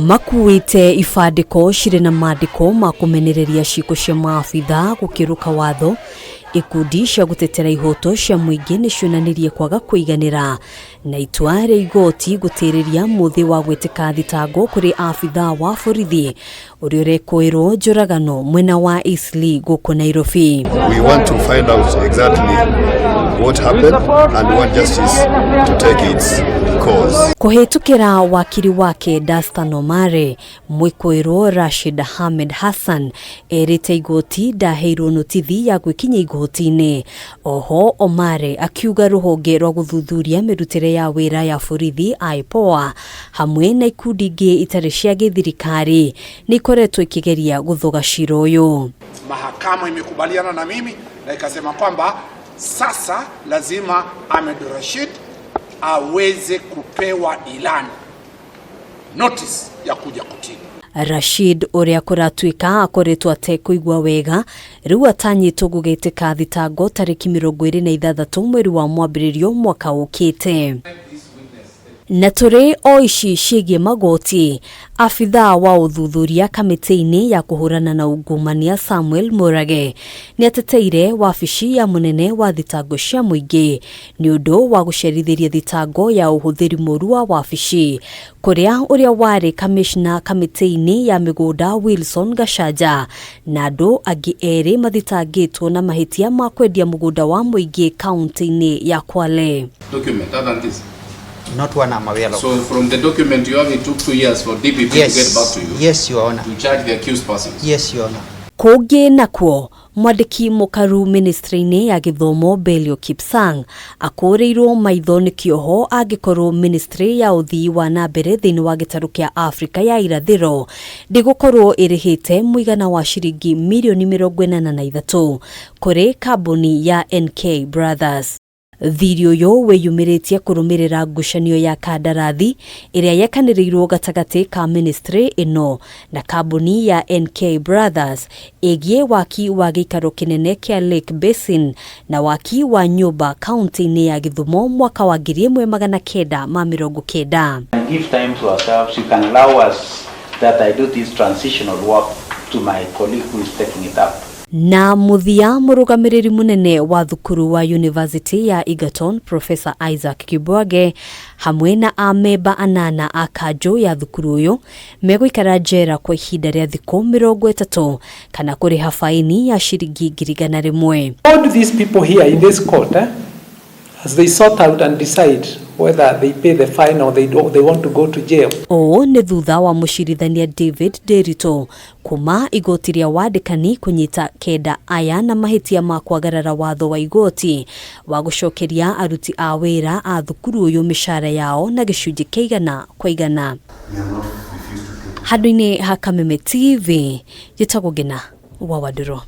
Makuĩte ibandĩko cirĩ na mandĩko ma kũmenereria ciĩko cia maabitha gũkĩrũka watho. Ikundi cia gũtetera ihoto cia mũingĩ nĩ cionanirie kwaga kũiganĩra na itua rĩa igoti gũtĩrĩria mũthĩ wa gwĩtĩka thitango kũrĩ abithaa wa borithi ũrĩa ũrekũĩrwo njũragano mwena wa Eastleigh gũkũ Nairobi. We want to find out exactly what happened and want justice to take its course. Kũhĩtũkĩra wakiri wake Dastan Omare, mwĩkũĩrwo Rashid Ahmed Hassan erĩte igoti ndaheirwo notithi ya gwĩkinya igoti-inĩ. Oho Omare akiuga rũhonge rwa gũthuthuria mĩrutĩre ya wĩra ya borithi IPOA hamwe na ikundi ingĩ itarĩ cia gĩthirikari nĩ ikoretwo ikĩgeria gũthoga cira ũyũ. Mahakama imekubaliana na mimi na ikasema kwamba sasa lazima Ahmed Rashid aweze kupewa ilani notice ya kuja kotini. Rashid ũrĩa kũratuĩka akoretwo atekũigua wega rĩu atanyĩtwo gũgetĩka thitango tarĩki 26 mweri wa mwambĩrĩrio mwaka ũkĩte. Na tũrĩ o ici ciĩgiĩ magoti, abithaa wa ũthuthuria kamĩtĩ-inĩ ya kũhũrana na ungumania Samuel Murage nĩ ateteire wabici ya mũnene wa thitango cia mũingĩ nĩ ũndũ wa gũcerithĩria thitango ya ũhũthĩri mũru wa wabici kũrĩa ũrĩa warĩ kamishna kamĩtĩ-inĩ ya mĩgũnda Wilson Gachanja na andũ angĩ erĩ mathitangĩtwo na mahĩtia ma kwendia mũgũnda wa mũingĩ kaunti-inĩ ya Kwale. Document other than this. Not one I'm aware of. So from the document you have, it took 2 years for DPP Yes. to get back to you Yes, Your Honor. to charge the accused persons. Yes, Your Honor. Kũngĩ nakuo, mwandĩki mũkaru ministry-inĩ ya gĩthomo Belio Kipsang akũrĩirwo maitho nĩ kĩoho angĩkorwo ministry ya ũthii wa na mbere thĩinĩ wa gĩtarũ kĩa Afrika ya irathĩro ndĩgũkorwo ĩrĩhĩte mũigana wa ciringi mirioni 83 kũrĩ kambuni ya NK Brothers. Thiri ũyũ wĩyumĩrĩtie kũrũmĩrĩra ngucanio ya kandarathi ĩrĩa yekanĩrĩirwo gatagatĩ ka ministry ĩno na kambuni ya NK Brothers ĩgiĩ waki wa gĩikaro kĩnene kĩa Lake Basin na waki wa nyũmba kaunti-inĩ ya Gĩthumo mwaka wa 1990. And give time to ourselves. You can allow us that I do this transitional work to my colleague who is taking it up. Na mũthia, mũrũgamĩrĩri mũnene wa thukuru wa University ya Egerton Professor Isaac Kibwage hamwe na amemba anana a kanjũ ya thukuru ũyũ megũikara njera kwa ihinda rĩa thikũ 30 kana kũrĩha faini ya ciringi 100,000. All these people here in this court, as they sort out and decide whether they pay the fine or they, don't, they want to go to jail. Ũũ nĩ thutha wa mũcirithania David Nderitu kuma igoti rĩa wandĩkani kũnyita kenda aya na mahĩtia ma kwagarara watho wa igoti wa gũcokeria aruti a wĩra a thukuru ũyũ mĩcara yao na gĩcunjĩ kĩa 100%. Handũ-inĩ ha Kameme TV, njĩtagwo Ngina wa Wandũrũ.